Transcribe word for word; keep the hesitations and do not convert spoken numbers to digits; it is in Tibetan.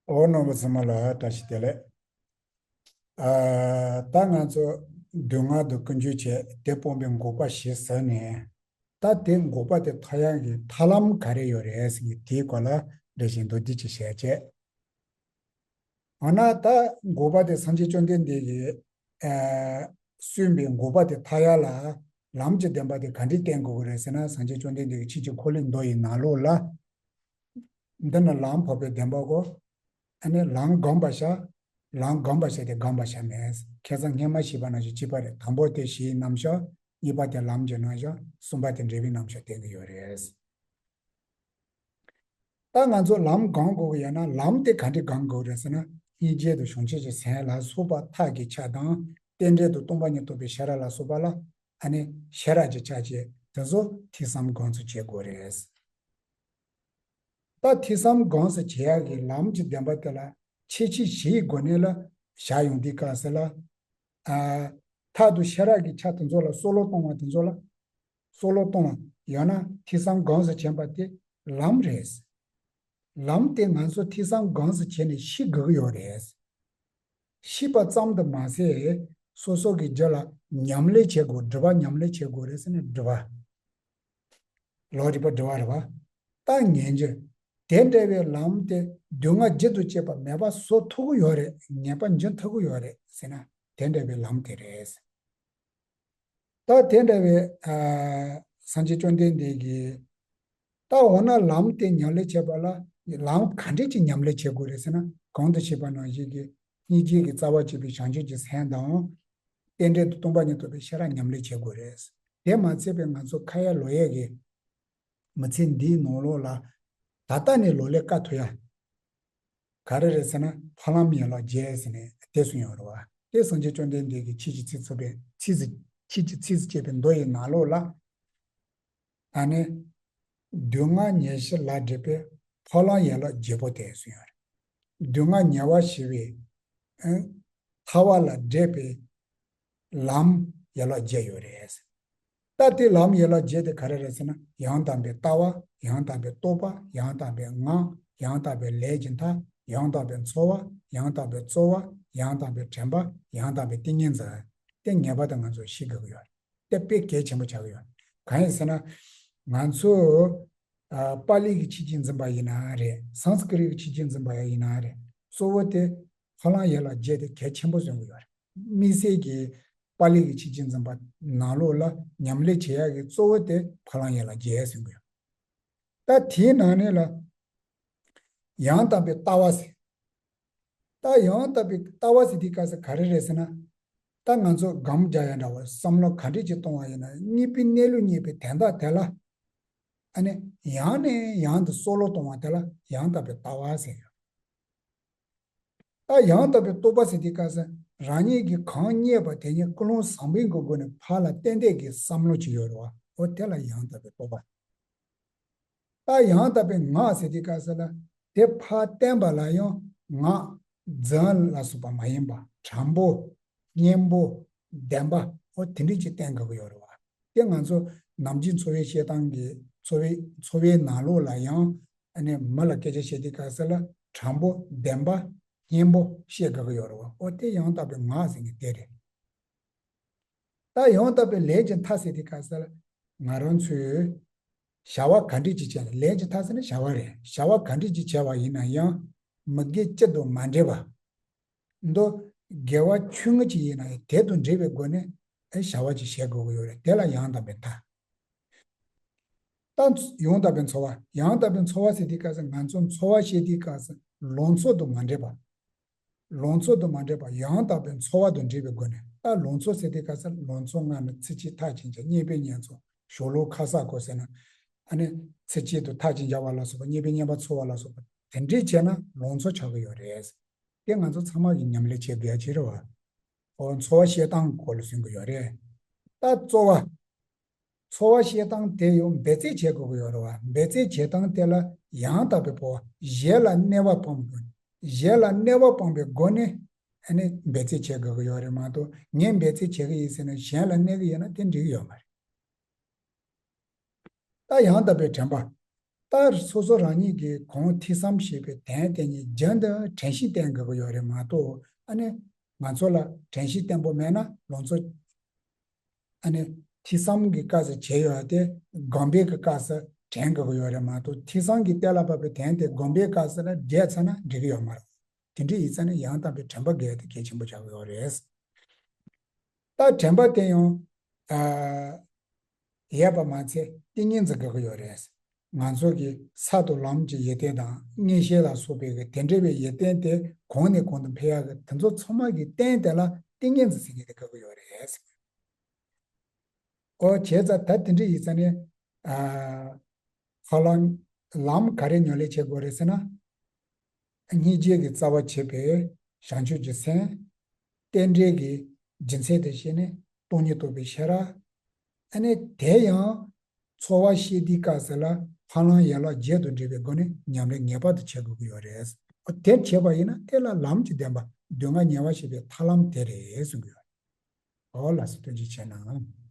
ཨོ་རྣམ་པ་ཚང་མ་ལ་བཀྲ་ཤིས་བདེ་ལེགས། ཨ། ད་ང་ཚོ་སྡུག་བསྔལ་དང་ཀུན་འབྱུང་བཅས་དེ་སྤོང་བའི་འགོག་པ་བཞི་ཟེར་ནས། ད་དེ་འགོག་པ་དེ་ཐར་ཡག་གི་ཐར་ལམ་ག་རེ་ཡོད་རེད་ཟེར་ནས་དེའི་སྐོར་ལ་འགྲེལ་བཤད་མདོར་བསྡུས་ཅིག་བྱས་བྱས། འོ་ན་ད་འགོག་པ་དེ་སངས་རྒྱས་བཅོམ་ལྡན་འདས་ཀྱིས་ཨ། གསུངས་པའི་འགོག་པ་དེ་ཐར་ཡག་ལ་ལམ་གྱི་བདེན་པ་དེ་ག་འདྲས་བསྟན་དགོས་ཀྱི་རེད་ཟེར་ན། སངས་རྒྱས་བཅོམ་ལྡན་འདས་ཀྱི་ཆོས་ཀྱི་འཁོར་ལོའི་མདོ་ཡི་ནང་ལོགས་ལ། འདི་ནི་ལམ་འཕགས་པའི་བདེན་པའོ། ཨ་ནི་ལམ་བསྒོམ་པར་བྱ། ལམ་བསྒོམ་པར་བྱ་སྟེ་བསྒོམ་པར་བྱ་མེད། ཁ་སང་སྔས་མ་ཞུས་པ་ནང་བཞིན་གཅིག་པ་རེད། དང་པོ་དེ་གཞིའི་རྣམ་གཞག་གཉིས་པ་དེ་ལམ་གྱི་རྣམ་གཞག་གསུམ་པ་དེ་འབྲས་བུའི་རྣམ་གཞག་བསྟན་གྱི་ཡོད་རེད། ད་ང་ཚོ་ལམ་བསྒོམ་དགོས་ཀྱི་ཡོད་ན་ལམ་དེ་ག་འདྲས་བསྒོམ་དགོས་རེད་ཟེར་ན། སྙིང་རྗེ་དང་བྱང་ཆུབ་ཀྱི་སེམས་ལ་སོགས་པ་ཐབས་ཀྱི་ཆ་དང་། རྟེན་འབྲེལ་དང་སྟོང་པ་ཉིད་རྟོགས་པའི་ཤེས་རབ་ལ་སོགས་པ་ལ། ཨ་ནི་ཤེས་རབ་ཀྱི་ཆ་བཅས་དེ་ཚོ་ཐོས་བསམ་སྒོམ་གསུམ་བྱེད་དགོས་རེད། ད་ཐོས་བསམ་སྒོམ་གསུམ་བྱེད་ཡག་གི་ལམ་གྱི་བདེན་པ་དེ་ལ་ཁྱད་ཆོས་བཞིའི་སྒོ་ནས་ལ་བཞག་ཡོང་དུས་སྐབས་སུ་ལ། ཨ། ཐབས་དང་ཤེས་རབ་ཀྱི་ཆ་དེ་ཚོ་ལ་སྲོག་བློ་གཏོང་བ་དེ་ཚོ་ལ། སྲོག་བློ་གཏོང་བ་ཡང་ན་ཐོས་བསམ་སྒོམ་གསུམ་བྱེད་པ་དེ་ལམ་རེད། ལམ་དེ་ང་ཚོ་ཐོས་བསམ་སྒོམ་གསུམ་བྱས་ནས་ཤེས་དགོས་ཀྱི་ཡོད་རེད། ཤེས་པ་ཙམ་དུ་མ་ཟད། སོ་སོ་གི་རྒྱུད་ལ་ཉམས་ལེན་བྱེད་དགོས། སྒྲིབ་པ་ཉམས་ལེན་བྱེད་དགོས་རེད་ཟེར་ན་སྒྲིབ་པ། ལོག་སྒྲིབ་པ་སྒྲིབ་པ་རེད་པ། ད་ངེས་འབྱུང་། དེ་འདྲ་བའི་ལམ་དེ་སྡུག་བསྔལ་རྒྱུན་དུ་སྐྱེད་པ་མེད་པ་བཟོ་ཐུབ་ཀྱི་ཡོད་རེད། ངེས་པ་འབྱུང་ཐུབ་ཀྱི་ཡོད་རེད་ཟེར་ན་དེ་འདྲ་བའི་ལམ་དེ་རེད། ད་དེ་འདྲ་བའི་ཨ། སངས་རྒྱས་བཅོམ་ལྡན་འདས་ཀྱིས། ད་འོ་ན་ལམ་དེ་ཉམས་ལེན་བྱེད་པ་ལ་ལམ་ག་འདྲས་ཀྱི་ཉམས་ལེན་བྱེད་དགོས་རེད་ཟེར་ན། གོང་དུ་ཞུས་པ་ནང་བཞིན་གྱི་སྙིང་རྗེ་གི་རྩ་བ་གཅིག་པའི་བྱང་ཆུབ་ཀྱི་སེམས་དང་། རྟེན་འབྲེལ་དང་སྟོང་པ་ཉིད་རྟོགས་པའི་ཤེས་རབ་ཉམས་ལེན་བྱེད་དགོས་རེད། དེ་མ་ཚད་པའི་ང་ཚོ་ཁ་ཡ་ལོ་ཡ་གི་མི་ཚེ་འདིའི་ནང་ལོགས་ལ་ད་ལྟ་ནས་ལོ་ལེགས་བཀའ་ཐུབ་ཡ། ག་རེ་རེད་ཟེར་ན་འཕགས་ལམ་ཡན་ལག་བརྒྱད་ཟེར་ནས་དེ་གསུངས་ཡོད་རེད་པ། དེ་སངས་རྒྱས་བཅོམ་ལྡན་འདས་ཀྱིས་ཆོས་ཀྱི་ཚིག་ཚུད་པའི་ཚིག་ཚིག་ཆོས་ཀྱི་ཚིག་ཚུད་པའི་མདོ་ཡི་ནང་ལོགས་ལ། ཨ་ནི། སྡུག་བསྔལ་ཉེར་ཞི་ལས་འབྲས་པའི་འཕགས་ལམ་ཡན་ལག་བརྒྱད་པོ་དེ་གསུངས་ཡོད་རེད། སྡུག་བསྔལ་ཉེ་བར་ཞི་བའི་ཨ། ཐར་པ་ལས་འབྲས་པའི་ལམ་ཡན་ལག་བརྒྱད་ཡོད་རེད། ད་དེ་ལམ་ཡན་ལག་བརྒྱད་དེ་ག་རེ་རེད་ཟེར་ན། ཡང་དག་པའི་ལྟ་བ། ཡང་དག་པའི་རྟོག་པ། ཡང་དག་པའི་ངག། ཡང་དག་པའི་ལས་ཀྱི་མཐའ། ཡང་དག་པའི་འཚོ་བ། ཡང་དག་པའི་རྩོལ་བ། ཡང་དག་པའི་དྲན་པ། ཡང་དག་པའི་ཏིང་ངེ་འཛིན། དེ་ངེས་པར་དུ་ང་ཚོས་ཤེས་དགོས་ཀྱི་ཡོད་རེད། དེ་དཔེ་གལ་ཆེན་པོ་ཆགས་ཀྱི་ཡོད་རེད། གང་ཡིན་ཟེར་ན། ང་ཚོ་ཨ། པཱ་ལི་གི་ཆོས་བརྒྱུད་འཛིན་པ་ཡིན་ན་རེད། སཾ་སྐྲྀ་ཏ་གི་ཆོས་བརྒྱུད་འཛིན་པ་ཡིན་ན་རེད། གཙོ་བོ་དེ་འཕགས་ལམ་ཡན་ལག་བརྒྱད་དེ་གལ་ཆེན་པོ་བཟོ་གི་ཡོད་རེད། དམིགས་བསལ་གྱི་པཱ་ལི་གི་ཆོས་བརྒྱུད་འཛིན་པ་ནང་ལོགས་ལ་ཉམས་ལེན་བྱེད་ཡག་གི་གཙོ་བོ་དེ་འཕགས་ལམ་ཡན་ལག་བརྒྱད་ཟེར་གི་ཡོད། ད་དེའི་ནང་ནས་ལ་ཡང་དག་པའི་ལྟ་བ་ཟེར། ད་ཡང་དག་པའི་ལྟ་བ་ཟེར་དུས་སྐབས་སུ་ག་རེ་རེད་ཟེར་ན། ད་ང་ཚོ་སྒོམ་རྒྱག་ཡ་འདྲ་བོ་བསམ་བློ་ག་འདྲས་ཅིག་གཏོང་བ་ཡིན་ན། གཉིས་པའི་གནས་ལུགས་རྙེད་པའི་དོན་དག་དེ་ལ། ཨ་ནི་ཡང་ནས་ཡང་དུ་སྲོག་བློ་གཏོང་བ་དེ་ལ་ཡང་དག་པའི་ལྟ་བ་ཟེར་ཡོད། ད་ཡང་དག་པའི་རྟོག་པ་ཟེར་དུས་སྐབས་སུ་རང་ཉིད་ཀྱིས་གང་རྙེད་པ་དེ་ཉིད་ཀུན་སློང་བཟང་པོའི་སྒོ་ནས་ཕར་ལ་བསྟན་བསྡད་ཀྱི་བསམ་བློ་ཅིག་ཡོད་རེད་པ། འོ་དེ་ལ་ཡང་དག་པའི་རྟོག་པ། ད་ཡང་དག་པའི་ངག་ཟེར་དུས་སྐབས་སུ་ལ་དེ་ཕར་བསྟན་པ་ལ་ཡང་ངག་རྫུན་ལ་སོགས་པ་མ་ཡིན་པ། དྲང་པོ། སྙན་པོ། བདེན་པ། འོ་དེ་འདྲས་ཅིག་བསྟན་དགོས་ཀྱི་ཡོད་རེད་པ། དེ་ང་ཚོ་ནམ་རྒྱུན་འཚོ་བའི་བཤད་སྟངས་ཀྱི་འཚོ་བའི་འཚོ་བའི་ནང་ལོགས་ལ་ཡང་ཨ་ནི་མི་ལ་སྐད་ཆ་བཤད་དུས་སྐབས་སུ་ལ་དྲང་པོ། བདེན་པ། སྙན་པོ་བཤད་དགོས་ཀྱི་ཡོད་རེད་པ། འོ་དེ་ཡང་དག་པའི་ངག་ཟེར་མཁན་དེ་རེད། ད་ཡང་དག་པའི་ལས་ཀྱི་མཐའ་ཟེར་དུས་སྐབས་སུ་ལ་ང་རང་ཚོས་བྱ་བ་ག་འདྲས་ཅིག་བྱས་ན། ལས་ཀྱི་མཐའ་ཟེར་ན་བྱ་བ་རེད། བྱ་བ་ག་འདྲས་ཅིག་བྱས་པ་ཡིན་ན་ཡང་མི་དགེ་བཅུ་དང་མ་འདྲེས་པ། མདོ་དགེ་བ་ཆུང་ངུ་ཅིག་ཡིན་ན་ཡང་དེ་དང་འདྲེས་པའི་སྒོ་ནས་ཨེ་བྱ་བ་ཅིག་བྱེད་དགོས་ཀྱི་ཡོད་རེད། དེ་ལ་ཡང་དག་པའི་མཐའ། ད་ཡང་དག་པའི་འཚོ་བ། ཡང་དག་པའི་འཚོ་བ་ཟེར་དུས་སྐབས་སུ་ང་ཚོ་འཚོ་བ་བྱེད་དུས་སྐབས་སུ་ལང་ཚོ་དང་མ་འདྲེས་པ། ལང་ཚོ་དང་མ་འདྲེས་པ་ཡང་དག་པའི་འཚོ་བ་དང་འདྲེས་པའི་སྒོ་ནས། ད་ལང་ཚོ་ཟེར་དུས་སྐབས་སུ་ལང་ཚོ་ལྔ་ནི་ཚིག་གཅིག་ཐག་གཅིག་བྱ། སྙན་པའི་སྙན་ཚོ། ཞོ་ལོ་ཁ་ས་གོ་ཟེར་ན། ཨ་ནི་ཚིག་གཅིག་ཏུ་ཐག་གཅིག་བྱ་བ་ལ་སོགས་པ། སྙན་པའི་སྙན་པ་ཚོར་བ་ལ་སོགས་པ་དེ་འདྲས་བྱས་ན་ལང་ཚོ་ཆགས་ཀྱི་ཡོད་རེད། དེ་ང་ཚོ་ཚང་མ་གིས་ཉམས་ལེན་བྱེད་དགོས་ཡ་ཅིག་རེད་པ། འོ་འཚོ་བ་བཤད་སྟངས་སྐོར་ལ་གསུང་གི་ཡོད་རེད། ད་རྩོལ་བ། འཚོ་བ་བཤད་སྟངས་དེ་ཡང་འབད་རྩོལ་བྱེད་དགོས་ཀྱི་ཡོད་རེད་པ། འབད་རྩོལ་བྱེད་སྟངས་དེ་ལ་ཡང་དག་པའི་འཕོ་བ། གཞན་ལ་གནོད་པ་སྤངས་པའི་སྒོ་ནས། གཞན་ལ་གནོད་པ་སྤངས་པའི་སྒོ་ནས་ཨ་ནི་འབད་རྩོལ་བྱེད་དགོས་ཀྱི་ཡོད་རེད་མ་གཏོགས། ངས་འབད་རྩོལ་བྱེད་ཀྱི་ཡིན་ཟེར་ནས་གཞན་ལ་གནོད་ཀྱི་ཡོད་ན་དེ་འགྲིག་གི་ཡོད་མ་རེད། ད་ཡང་དག་པའི་དྲན་པ། ད་སོ་སོ་རང་ཉིད་ཀྱིས་གོང་ཐོས་བསམ་བྱས་པའི་དོན་དེ་ཉིད་རྒྱུན་དུ་དྲན་ཤེས་བསྟེན་དགོས་ཀྱི་ཡོད་རེད་མ་གཏོགས། ཨ་ནི་ང་ཚོ་ལ་དྲན་ཤེས་བརྟན་པོ་མེད་ན་ལང་ཚོ། ཨ་ནི་ཐོས་བསམ་གྱི་སྐབས་སུ་བྱས་ཡོད་དེ་སྒོམ་པའི་གི་སྐབས་སུ་དྲན་དགོས་ཀྱི་ཡོད་རེད་མ་གཏོགས། ཐོས་བསམ་གྱིས་གཏན་ལ་ཕབ་པའི་དོན་དེ་སྒོམ་པའི་སྐབས་སུ་ལ་བསྡད་ཚར་ན་འགྲིག་གི་ཡོད་མ་རེད། དེ་འདྲ་ཡིན་ཙང་ནི་ཡང་དག་པའི་དྲན་པ་དགོས་དེ་གལ་ཆེན་པོ་ཆགས་ཀྱི་ཡོད་རེད། ད་དྲན་པ་དེ་ཡང་ཨ་ཡོད་པ་མ་ཚད་ཏིང་ངེ་འཛིན་དགོས་ཀྱི་ཡོད་རེད། ང་ཚོ་གི་ས་དང་ལམ་གྱི་ཡོན་ཏན་དང་མངོན་ཤེས་ལ་སོགས་པའི་གི་དེ་འདྲ་བའི་ཡོན་ཏན་དེ་གོང་ནས་གོང་དུ་འཕེལ་ཡག་གི་དེ་ཚོ་ཚང་མ་གི་རྟེན་དེ་ལ་ཏིང་ངེ་འཛིན་ཟེར་མཁན་དེ་དགོས་ཀྱི་ཡོད་རེད། ཨོ་བྱས་ཙང་ད་དེ་འདྲ་ཡིན་ཙང་ནི་ཨ་ཧ་ལམ་ལམ་ག་རེ་ཉམས་ལེན་བྱེད་དགོས་རེད་ཟེར་ན། སྙིང་རྗེ་གི་རྩ་བ་བྱེད་པའི་བྱང་ཆུབ་ཀྱི་སེམས། རྟེན་འབྲེལ་གྱི་རྒྱུ་མཚན་དེ་བྱས་ནས་སྟོང་ཉིད་རྟོགས་པའི་ཤེས་རབ། ཨ་ནི་དེ་ཡང་འཚོ་བ་ཤེས་དུས་སྐབས་སུ་ལ་ཧ་ལམ་ཡན་ལག་བརྒྱད་དང་འབྲེལ་བའི་སྒོ་ནས་ཉམས་ལེན་ངེས་པར་དུ་བྱེད་དགོས་ཀྱི་ཡོད་རེད། དེ་བྱས་པ་ཡིན་ན་དེ་ལ་ལམ་གྱི་བདེན་པ་སྡུག་བསྔལ་ཉེ་བར་ཞི་བའི་ཐར་ལམ་དེ་རེད་གསུང་གི་ཡོད་རེད། ཨོ་ལགས་སོ། ཐུགས་རྗེ་ཆེ་གནང་།